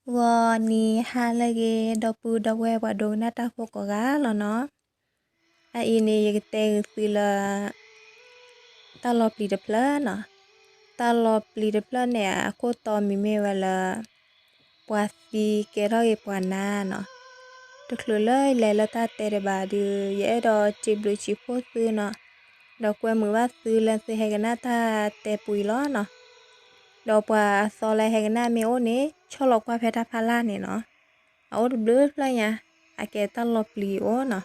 ဂီၤနံၤဟါလၢအဂ့ၤ ဒီပုၢ်ဒီဝဲၢ်ပှၤဒိကနၣ်တၢ်ဖိကိးဂၤလီၤနီၤ. အအံၤန့ၣ် ယကတဲဂ့ၤသုလၢ တၢ်လီၤပျံၤတဖျၢၣ်နီၤ. တၢ်လီၤပျံၤတဖျၢၣ်န့ၣ် အခိၣ်တီမံၤမ့ၢ်ဝဲလၢ ပှၤသံကဲထီၣ်ဂ့ၤပှၤနါနီၤ. တချုးလၢယလဲၤလၢတၢ်တဲတဘၣ်ဒီး ယအဲၣ်ဒိးစံးဘျုးစံးဖှိၣ်သုနီၤ, ဒီးကွဲမုာ်ဘၣ်သုလၢသုဟဲကနၣ်တၢ်တဲပူအံၤလီၤနီၤ. ဒီးပှၤအသီလၢဟဲကနၣ်မ့ၢ်အိၣ်န့ၣ် ဆီၣ်လီၤကွၢ်ဖဲတၢ်ဖးလၢ်န့ၣ်နီၤ. အအိၣ်တဘျုးဖျၢၣ်ညါ, အကဲတၢ်လီၤပျံၤအိၣ်နီၤ.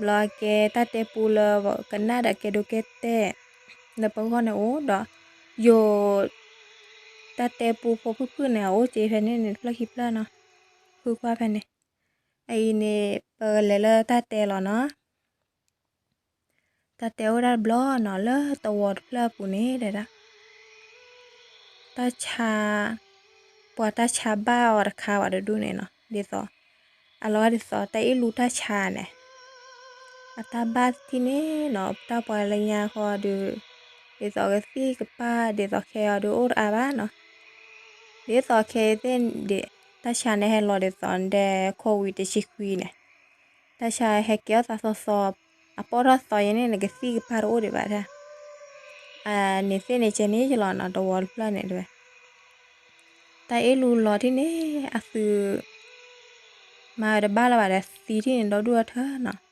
ဘျီအကဲတၢ်တဲပူလၢကနၣ်ဒီးကဲဒိးကဲတဲာ် လၢပဂီၢ်န့ၣ်အိၣ်ဒီး ယိၤ တၢ်တဲပူဖိဖုၣ်ဖုၣ်န့ၣ် အအိၣ်က့ၤဖဲန့ၣ်န့ၣ် တဖျၢၣ်ခံဖျၢၣ်နီၤ. ဃုကွၢ်ဖဲန့ၣ်. အအံၤန့ၣ် ပကလဲၤလၢတၢ်တဲလီၤနီၤ. တၢ်တဲအိၣ်ဒၣ်တဘျီနီၤ လၢတဝီတဖျၢၣ်အပူၤန့ၣ်တဲဒၣ် တၢ်ဆါ, ပှၤတၢ်ဆါဘၣ်အီၤတခါဝဲတဒူၣ်န့ၣ်နီၤ, ဒ်သိး အလီၤဂာ်ဒ်သိး တၢ်အ့ၣ်လူတၢ်ဆါန့ၣ် အတၢ်ဘၣ်ထံၣ်န့ၣ်နီၤ, တၢ်ပှၤလၢညါဃီဒီး ဒ်သိးကသံၣ်ကပၢ် ဒ်သိးခဲအံၤဒီးအိၣ်တအါဘၣ်နီၤ. ဒ်သိးခဲအံၤသ့ၣ်ဒး တၢ်ဆါန့ၣ်ဟဲလီၤဒ်သိးဒဲး ခိဝံၤတဆံခွံန့ၣ်, တၢ်ဆါဟဲကဲအီၣ်သးသီသီ, အပီၢ်ထီၣ်သီယဲန့ၣ် နကသံၣ်ကပၢ်တအိၣ်ဒံးဘၣ်တၢ်, န့ၣ်သ့ၣ်န့ၣ်ကဲန့ၣ်ယလီၤနီၤ တဝီတဖျၢၣ်န့ၣ်တဲဝဲ တၢ်အ့ၣ်လူလီၤထံၣ်န့ၣ် အသု မၤဝဲတဘၣ်လၢၤဘၣ်ဒီးသံထံၣ်န့ၣ် ဒီဒူၣ်အထၢနီၤ.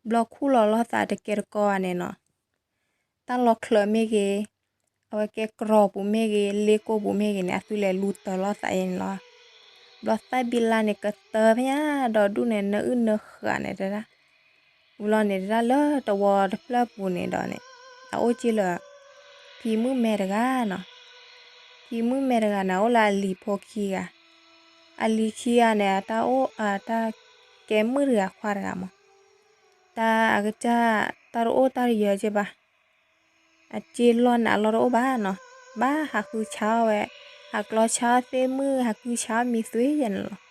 ဘျီခူၣ်လီၤလိာ်သးတကဲတကီဘၣ်န့ၣ်နီၤ, တၢ်လီၤချၢးမ့ၢ်ဂ့ၤ, အဝဲကဲကြီပူၤမ့ၢ်ဂ့ၤ, လ့ကိၢ်ပူၤမ့ၢ်ဂ့ၤန့ၣ် အသုလဲၤလူတၢၤလိာ်သးယဲန့ၣ်လီၤ. ဘျီသၣ်ဘံလါန့ၣ် ကတၢၢ်ဖဲညါ ဒီဒူၣ်န့ၣ် နအုၣ်နဃာ်န့ၣ်တဲဒၣ်. ဝံၤလီၤန့ၣ်တဲဒၣ်လၢတဝီတဖျၢၣ်ပူၤန့ၣ်ဒီးန့ၣ် အအိၣ်က့ၤလၢ ဖံမုၣ်မဲတဂၤနီၤ. ဖံမုၣ်မဲတဂၤန့ၣ် အအိၣ်လၢအလံၤဖိခံဂၤ, အလံၤခံဂၤန့ၣ် အတၢ်အိၣ်အတၢ်ကဲမုၣ်တဂၤခွါတဂၤမး, တၢ်အကစၢ် တၢ်တအိၣ်တၢ်တယၢက့ၤဘၣ်, အစ့လီၢ်န့ၣ်အလီၢ်တအိၣ်ဘၣ်နီၤ, ဘၣ်ဟးဃုဆါအီၣ်ဝဲ, ဟးကျီဆါအီၣ်သ့ၣ်မုၣ် ဟးဃုဆါအီၣ်မံၤသွံၣ်ယဲန့ၣ်လီၤ.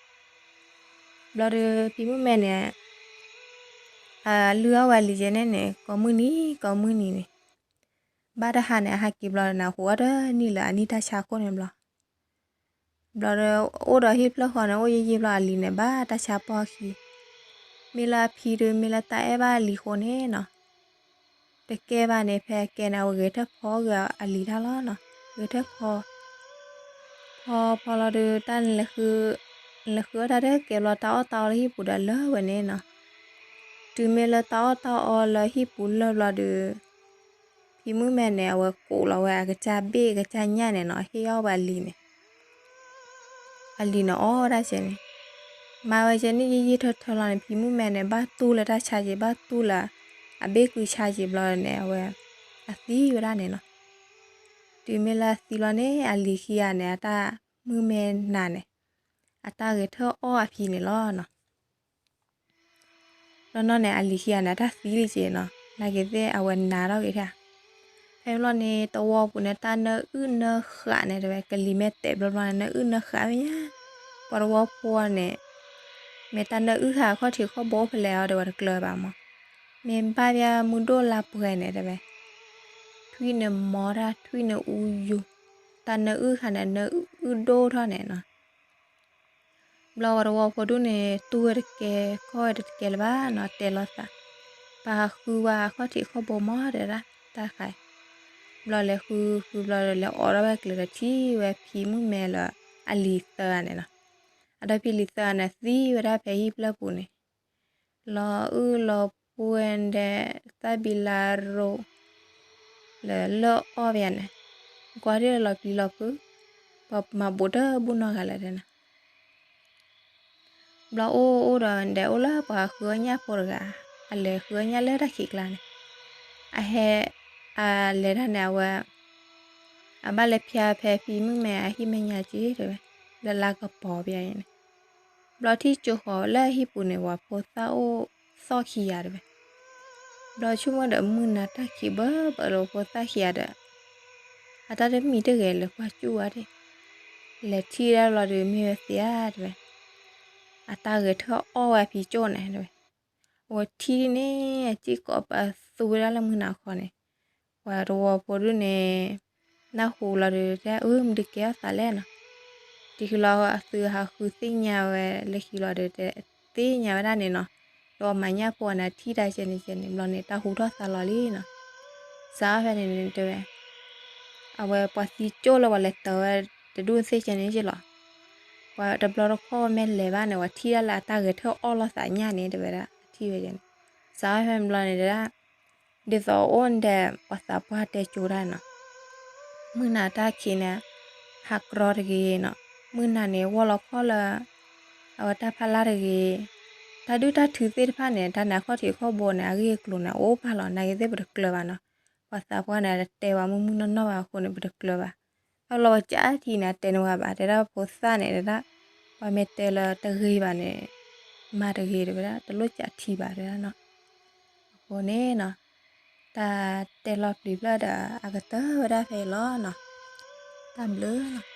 ဘျီဒီးဖံမုၣ်မဲန့ၣ် အလုၢ်အီၣ်ဝဲအလံၤယဲန့ၣ်န့ၣ် ကိးမုၢ်နံၤ ကိးမုၢ်နံၤန့ၣ်, ဘၣ်တဟါန့ၣ် အဟဲက့ၤဘျီန့ၣ် ဟူးအီၣ်တနံၣ်လၢအနံၣ်တၢ်ဆါခိၣ်န့ၣ်ဘျီ ဘျီဒီး အိၣ်ဒီးဟံၣ်ဖျၢၣ်ဃီန့ၣ် အိၣ်ယံာ်ယံာ်ဘျီအလံၤန့ၣ် ဘၣ်တၢ်ဆါပီၢ်ခံ, မ့ၢ်လၢအဖံဒီး မ့ၢ်လၢတၢ်အဲၣ်ဘၣ်အလံၤအဃိန့ၣ်နီၤ, တကဲဘၣ်န့ၣ် ဖဲအကဲန့ၣ် အဝဲဂဲၤထၢၣ်ဖီဂ့ၤအလံၤတၢ်လီၤနီၤ, ဂဲၤထၢၣ်ဖီ ဖီဖီလီၤဒီး တၢ်လဲၤဃုအီၣ်တၢ်တကဲဘျီ တၢ်အီၣ်တၢ်အီလၢဟံၣ်ပူၤဒီးလၢဝဲန့ၣ်နီၤ, တုၤမ့ၢ်လၢတၢ်အီၣ်တၢ်အီလၢဟံၣ်ပူၤလၢဘျီဒီး ဖံမုၣ်မဲန့ၣ် အဝဲကိးလီၤဝဲအကစၢ်ဘ့ၣ်အကစၢ်ညၣ်န့ၣ်နီၤ ဟ့ၣ်အီၣ်ဝဲအလံၤန့ၣ်, အလံၤန့ၣ်အီၣ်ဝဲဒၣ်ကဲန့ၣ်, မၤဝဲကဲန့ၣ် ယံာ်ယံာ်ထၢထၢလီၤန့ၣ် ဖံမုၣ်မဲန့ၣ် ဘၣ်တူၢ်လၢတၢ်ဆါက့ၤ ဘၣ်တူၢ်လၢ အဘ့ၣ်ကုဆါက့ၤဘျီန့ၣ် အဝဲ အသံဝဲဒၣ်န့ၣ်နီၤ, တုၤမ့ၢ်လၢအသံလီၤန့ၣ် အလံၤခံဂၤန့ၣ် အတၢ်မုၣ်မဲနၤန့ၣ် အတၢ်ဂဲၤထၢၣ်အီၣ်အဖံန့ၣ်လီၤနီၤ. နီၢ်နီၢ်န့ၣ် အလံၤခံဂၤန့ၣ် အတၢ်သံလံက့ၤနီၤ နာ်က့ၤသ့ၣ်အဝဲနၤထီၣ်က့ၤထါ, ဖဲဘျီန့ၣ် တဝီပူၤန့ၣ် တၢ်နၢအုၣ်နၢဃာ်န့ၣ်တဲဝဲ ကလံၤမ့ၢ်တဲာ်ဘျီဘျီန့ၣ် နၢအုၣ်နၢဃာ်ဝဲညါ, ပှၤတဝီဖိန့ၣ် မ့ၢ်တၢ်နၢအုၣ်ဃာ်အခီၣ်ထံးခီၣ်ဘိဖဲလဲၣ်အီၤဒီး ပှၤတကျၢၤဘၣ်မး, မ့ၢ်ဘၣ်ဘၣ်မုၢ်ဒိၣ်လါပှဲၤန့ၣ်တဲဝဲ, ထွံၣ်န့ၣ်မီတၢ် ထွံၣ်န့ၣ်အူယူၤ, တၢ်နၢအုၣ်ဃာ်န့ၣ် နၢအုၣ်ဒိၣ်ထီၣ်န့ၣ်နီၤ ဘျီဝဲတဝီဖိဒူၣ်န့ၣ် တူၢ်ဝဲတကဲ ခီၣ်ဝဲတကဲလၢၤဘၣ်နီၤ တဲလိာ်သး, ပဟးဃုဝဲအခီၣ်ထံးခီၣ်ဘိမးတဲဒၣ် တၢ်ဃး, ဘျီလဲၤဃုဃုဘျီဒီး လဲၤအိးထီၣ်ဝဲကျဲဒီးထံၣ်ဝဲဖံမုၣ်မဲလၢအလံၤသၢဂၤန့ၣ်နီၤ, အဒီဖံလံၤသၢဂၤန့ၣ် သံဝဲဒၣ်ဖဲဟံၣ်ဖျၢၣ်ပူၤန့ၣ် လီၤအုၣ်လီၤပှဲၤဒီး သၣ်ဘံလါရိၤ လၢလၢအီၣ်ဘၣ်ယၤန့ၣ်, ကွၢ်ဒ်လီၤပျံၤလီၤဖုး, ပှၤမၤဘူးတဘူၣ်နီတဂၤလၢၤတဲနၤ, ဘျီအိၣ်အိၣ်ဒီးဒဲးအိၣ်လၢပှၤဃုအီၣ်ညၣ်ဖိတဂၤ, အလဲၤဃုအီၣ်ညၣ်လၢတၢ်ခံးကျါန့ၣ်, အဟဲ, အလဲၤတၢ်န့ၣ် အဝဲ အဘၣ်လဲၤဖျါဖဲဖံမုၣ်မဲအဟံၣ်မဲာ်ညါက့ၤတဲဝဲ, လၢလါကပီၤဘၣ်ယၤန့ၣ်, ဘျီထံၣ်ကၠိဃီၤလၢဟံၣ်ပူၤန့ၣ် ပှၤဖိသၣ်အိၣ်သီၣ်ခံဂၤတဲဝဲ, ဘျီဆိကမိၣ်ဒီးမုၢ်နၤတၢ်ခံးဘၢဘၢလၢဖိသၣ်ခံဂၤဒီး အတၢ်တမံၤတဂဲၤလဲၤကွၢ်ကၠူၣ်ဝဲဒၣ်, လဲၤထံၣ်ဒၣ်ဘျီဒီးမ့ၢ်ဝဲသ့ဧါတဲဝဲ, အတၢ်ဂဲၤထၢၣ်အီၣ်ဝဲအဖံကၠိၣ်န့ၣ်တဲဝဲ, အဝဲထံၣ်ဒ်န့ၣ် အစ့ၢ်ကီးပသူဝဲဒၣ်လၢမုၢ်နၤခီန့ၣ်, ပှၤတဝီဖိဒူၣ်န့ၣ် နၢ်ဟူလီၤဒီးတဲ အၢ မ့ၢ်ဒုးကဲထီၣ်သးလဲၣ်နီၤ, တဟံးလီၤအသုးဟးဃုသ့ၣ်ညါဝဲလၢခံလီၤဒီး သ့ၣ်ညါဝဲဒၣ်န့ၣ်နီၤ, ဒီးမၤညၣ်ဖိန့ၣ် ထံၣ်တၢ်ကဲန့ၣ်ကဲန့ၣ် ဘျီန့ၣ် တၢ်ဟူထီၣ်သါလီၤလံနီၤ. စးဖဲန့ၣ်တဲဝဲ အဝဲပှၤသံကၠိၣ်လၢပှၤလဲၤတၢၤဝဲတဒူၣ်သ့ၣ်ကဲန့ၣ်က့လီၤ. ပှၤတဘျီတခီၣ်မ့ၢ်လဲၤဘၣ်န့ၣ် ပှၤထံၣ်ဒၣ်လၢအတၢ်ဂဲၤထၢၣ်အီၣ်လိာ်သးညၣ်န့ၣ် တဲဝဲဒၣ် အထံၣ်ဝဲန့ၣ်. စးဖဲဘျီန့ၣ်တဲဒၣ် ဒ်သိးအိၣ်န့ၣ်ဒီး ပှၤသးပှၢ်တဲကၠိတၢ်နီၤ, မုၢ်နၤတၢ်ခံးန့ၣ် ဟးကြီတဂ့ၤနီၤ, မုၢ်နၤန့ၣ် ဝီၢ်လီၤခီၣ်လၢ အဝဲတၢ်ဖးလၢ်တဂ့ၤ, တၢ်ဒုၣ်တၢ်ထုသ့ၣ်တဖၣ်န့ၣ် တၢ်န့ၣ်အခီၣ်ထံးခီၣ်ဘိန့ၣ် အဂ့ၢ်အကျိၤန့ၣ် အိၣ်ပာ်လီၤ နာ်က့သ့ၣ်ပတကျၢၤဘၣ်နီၤ. ပှၤသးပှၢ်န့ၣ် တတဲဝဲမုၢ်မုၢ်နီၢ်နီၢ်ဘၣ်အဃိန့ၣ် ပတကျၢၤဘၣ်. အလီၤပကးထံးန့ၣ် တဲနဝဲဘၣ် တဲဒၣ်ဖိသၣ်န့ၣ်တဲဒၣ် ပှၤမ့ၢ်တဲလၢတဂ့ၤဘၣ်န့ၣ် မၤတဂ့ၤတဲဝဲဒၣ် တလိၣ်ကးထံးဘၣ်တဲဒၣ်နီၤ. အဃိန့ၣ်နီၤ တၢ်တဲလီၤပျံၤဖျၢၣ်ဒီး အကတၢၢ်ဝဲဒၣ်ဖဲအံၤလီၤနီၤ. တၢ်ဘျုး